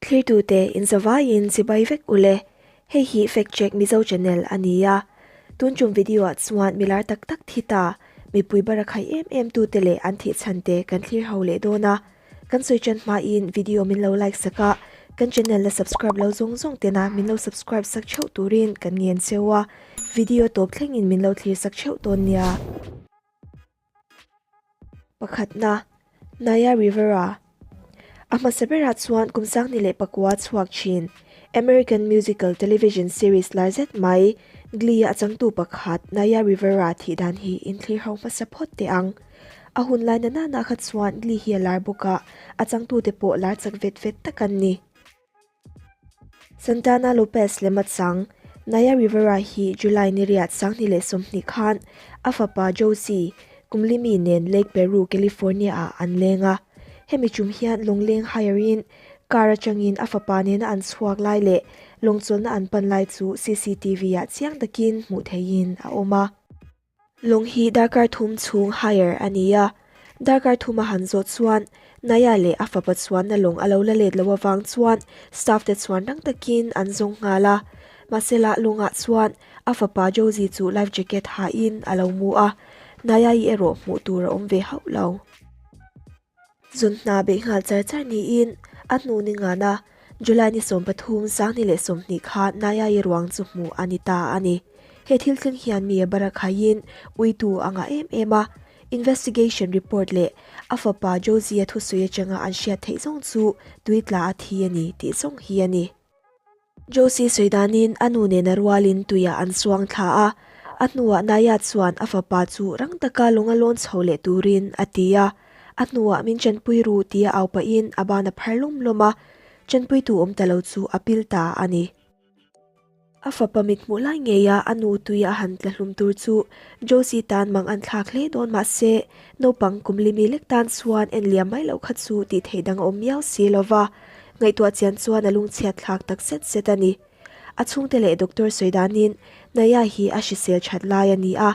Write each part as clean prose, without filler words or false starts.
Thlirtute inzavaiin chibai vek ule. Hei hi Fact Check Mizo channel a ni a. Tun tum video ah chuan milar tak tak thi ta, mipui bara khai em em tute leh an thih chhan te kan thlir ho leh dawn a. Kan sawi tan hmain video min lo like sak a, kan channel la subscribe lo zawng zawng tena min lo subscribe sak theuh turin kan ngen cheu a, video tawp thlengin min lo thlir sak theuh dawn nia. Pakhatna, Naya Rivera. A hmasa berah chuan kum sangni leh pakua chhuak thin American musical television series lar zet mai Glee-a changtu pakhat Naya Rivera thih dan hi inthlir ho hmasa phawt teh ang. A hun lai na nana kha chuan Glee hi a lar bawk a, a changtute pawh lar chak vet vet tak an ni. Santana Lopez lema chang Naya Rivera hi July ni riat 2020 khan a fapa Josie kumlimi nen Lake Peru, California-ah an leng a. Hemi tum hian lawngleng hire-in car atangin a fapa nena an chhuak lai leh lawngchawlhna an pan lai chu CCTV-ah chiang takin hmuh theihin a awm a. Lawng hi darkar thum chhung hire a ni a, darkar thum a han zawh chuan Naya leh a fapa chuanna lawng a lo la let lo avang chuan staff te chuan rang takin an zawng nghal a. Mahsela lawngah chuan a fapa Josie chu life jacket hain a lo mu a, Naya-i erawh hmuh tur a awm ve hauh lo. Zun hna beih nghal char char niin a hnu ni ngana July ni 13 2020 kha Naya-i ruang chu hmuh a ni ta a ni. He thil thleng hian mi a barakhaiin uitu a ngah em em a, investigation report leh a fapa Josie-a thusawi atanga an hriat theih zawng chu tui tla a thi a ni tih zawng hi a ni. Josie sawi danin a nu nena rualin tuiah an suang thla a, a hnuah Naya chuan a fapa chu rang taka lung a lawn chho leh turin a ti a, a hnuah min chanpui ru tia au pahin a ban a phar lawm lawm a, chanpuitu awm ta lo chu a pil ta a ni. A fapa mit hmuh lai ngeia a nu tuia a han tla hlum tur chu Josie tan mang an thlak hle dawn mahse naupang kum limi lek tan chuan en liam mai loh kha chu tih theih dang a awm miau si lova. Ngaihtuah chian chuan a lungchhiat thlak tak zet zet a ni. A chhungte leh doctor sawi danin Naya hi a hrisel that lai a ni a,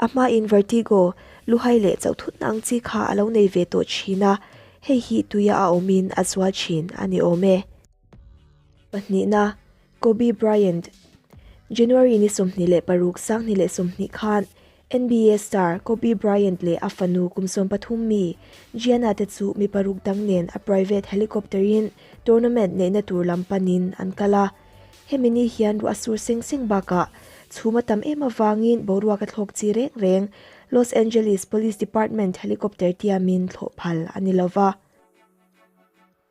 a hmain vertigo, luhai leh chauh thutna ang chi kha a lo nei ve tawh thin a, hei hi tuia a awmin a zual thin a ni awm e. Pahnihna, Kobe Bryant. January ni 26 2020 khan NBA star Kobe Bryant leh a fanu kum 13 mi Gianna te chu mi paruk dang nen a private helicopter in tournament neihna tur lam panin an kal a. Hemi ni hian ruah sur seng seng bakah chhum a tam em avangin boruak a thlawk chi reng reng Los Angeles Police Department helicopter tiamin thlawh phal a ni lova.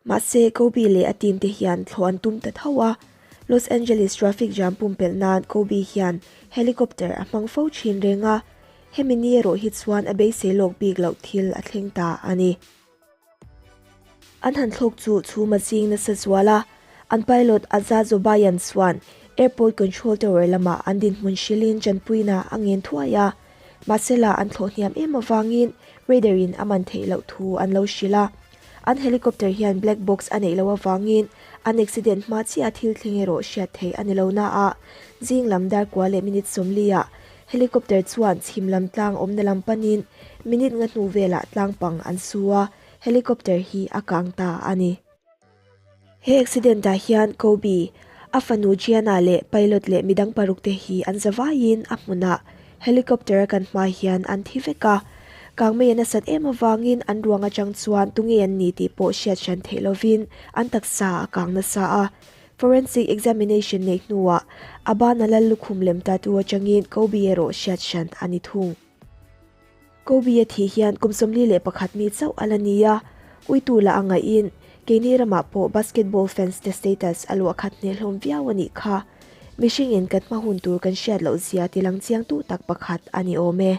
Mahse, Kobe leh a team te hian thlawh an tum ta tho a, Los Angeles traffic jam pumpelh nan Kobe hian helicopter a hmang fo thin reng a, hemi ni erawh hi chuan a beisei lawk bik loh thil a thleng ta a ni. An han thlawk chu chhum a zing nasa zual a, an pilot Aza Zobayan chuan airport control tower lamah an dinhmun hrilhin tanpuina a ngen thuai a, mahsela an thlawh hniam em avangin radar in a man theih loh thu an lo hrilh a. An helicopter hian black box a neih loh avangin an accident hma chiah thil thleng erawh hriat theih a ni lo na a, zing lam dar kua leh minute 40 ah helicopter chuan chhim lam tlang awmna lam panin minute nga hnu velah tlang pang an su a, helicopter hi a kang ta a ni. He accident ah hian Kobe, a fanu Gianna leh pilot leh midang paruk te hi an zavaiin a hmunah helicopter a kan hma hian an thi vek a. Kangmei a nasat em avangin an ruang atang chuan tunge an ni tih pawh hriat hran theih lovin an taksa a kang nasa a. Forensic examination neih hnuah a bana lal lukhum lem tatu atangin Kobe erawh hriat hran a ni thung. Kobe a thih hian kum 41 mi chauh a la ni a, uitu lah a ngaihin keini ramah pawh basketball fans te status a luah khat hneh hlawm viau a nih kha. Mihringin kan hma hun tur kan hriat loh zia ti lang chiang tu tak pakhat a ni awm e.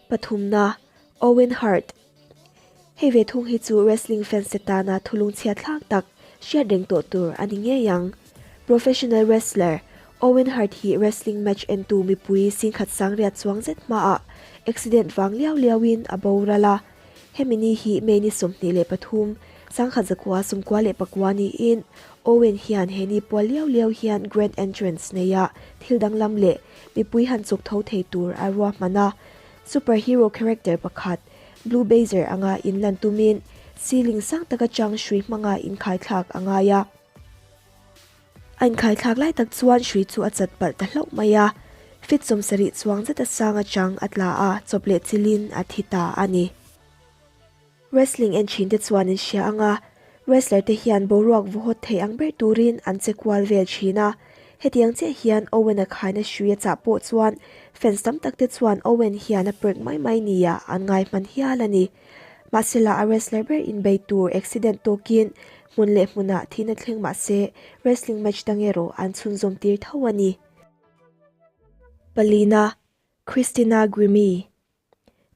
Pathumna, Owen Hart. Hei ve thung hi chu wrestling fans te tana thulung chhia thlak tak hriat reng tawh tur a ni ngei ang. Professional wrestler Owen Hart hi wrestling match entu mipui singkhat sang riat chuang zet hmaah accident vang liau liauin a boral a. Hemi ni hi May ni 23, 1994 niin Owen hian he ni pual liau liau hian grand entrance neia thil danglam leh mipui han chawk tho thei tur a ruahman a. Superhero character pakhat Blue Bazer anga inlan tumin Ceiling sang taka chang hrui hmanga inkhaithlak a ngai a. A inkhaithlak lai tak chuan hrui chu a chat palh ta hlauh mai a, feet 70 chuang zeta sang atang a tla a, chawp leh chilin a thi ta a ni. Wrestling en thin te chuan in hria ang a, wrestler te hian boruak vuhawt thei ang ber turin an che kual vel thin a. Hetiang chiah hian Owen-a khaina hrui a chah pawh chuan fans tam tak te chuan Owen hian a prank mai mai nia an ngai hman hial a ni. Mahsela a wrestler ber inbei tur accident tawkin hmun leh hmunah thihna thleng mahse wrestling match dang erawh an chhunzawm tir tho a ni. Palina, Christina Grimmie.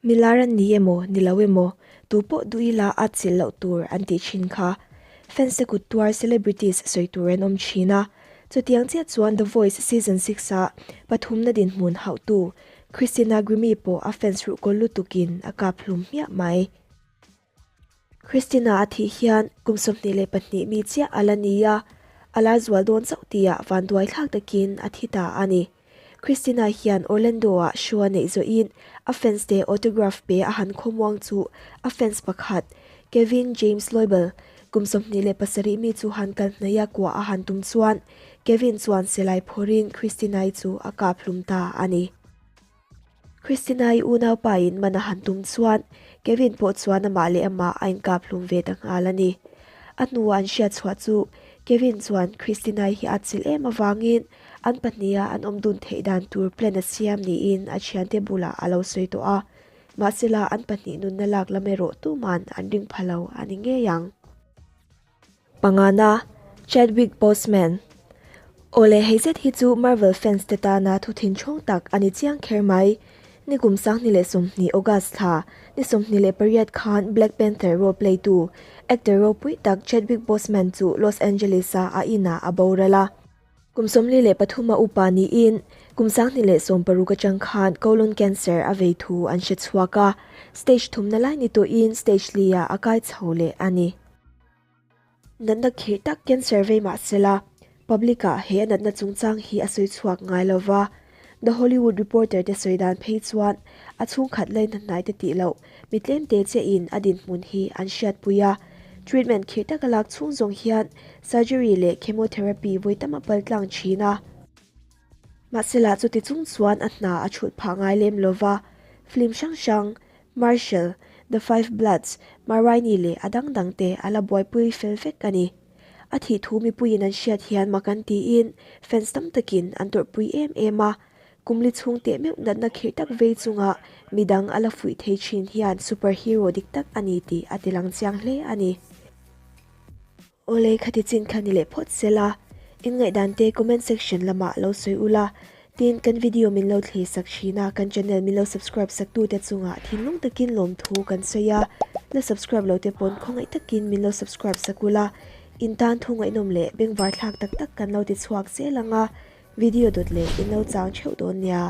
Milar an ni emaw, ni lo emaw, tu pawh duh ila a chilh loh tur an tih thin kha. Fans te kut tuar celebrities sawi tur an awm thin a. Chutiang chiah chuan The Voice Season 6 ah pathumna dinhmun hauhtu Christina Grimmie pawh a fans ruhkawl lutukin a kap hlum hmiah mai. Christina a thih hian kum 22 mi chiah a la ni a, a lar zual dawn chauh tihah vanduai thlak takin a thi ta a ni. Christina hian Orlando-ah show a neih zawhin a fans te autograph pe a han khawmuang chu a fans pakhat Kevin James Loibl kum 27 mi chu han kal hnaih a kuah a han tum chuan Kevin chuan silai phawrhin Christina-i chu a kap hlum ta a ni. Christina-i unaupain man a han tum chuan Kevin pawh chuan amah leh amah a inkap hlum ve ta nghal a ni. A hnua an hriat chhuah chu Kevin chuan Christina-i hi a chilh em avangin an pahniha an awm dun theih dan tur plan a siam niin a thiante bulah a lo sawi tawh a. Mahsela an pahnih nunna lak lam erawh tuman an ring pha lo a ni ngei ang. Pangana, Chadwick Boseman. Awle hei zet hi chu Marvel fans te tana thu thinchhawng tak a ni chiang kher mai. Ni kum 2020 August thla ni 28 khan Black Panther role play tu actor ropui tak Chadwick Boseman chu Los Angeles a a inah a boral a. Kum 43 a upa niin kum 2016 atang khan colon cancer a vei thu an hre chhuak a, stage thumna lai ni tawhin stage li ah a kai chho leh a ni. Natna khirh tak cancer vei mah sela, public ah he a natna chungchang hi a sawi chhuak ngai lo va. The Hollywood Reporter te sawi dan phei chuan a chhungkhat laina hnai te tih loh mi tlem te che in a dinhmun hi an hriatpui a. Treatment khirh taka lak chhung zawng hian surgery leh chemotherapy vawi tam a pal tlang thin a. Mahsela chuti chung chuan a hna a chhut phah ngai lem lo va, film hrang hrang, Marshall, The Five Bloods, Ma Rainey leh a dang dang te a la buaipui fel vek a ni. A thih thu mipuiin an hriat hian mak an tiin fans tam takin an tawrhpui em em a, kum li chhung teh meuh natna khirh tak vei chunga midang a la fuih thei thin hian superhero dik tak a ni tih a tilang chiang hle a ni. Awle khati chin kha ni leh phawt sela, in ngaihdan te comment section lamah lo sawi ula, tin kan video min lo thlei sak thin a, kan channel min lo subscribe sak tu te chungah thinlung takin lawmthu kan sawi a, la subscribe lo te pawn khawngaih takin min lo subscribe sak ula, in tan thu ngaihnawm leh bengvar thlak tak tak kan lo ti chhuak zel ang a, video dawt leh in lo chang theuh dawn nia.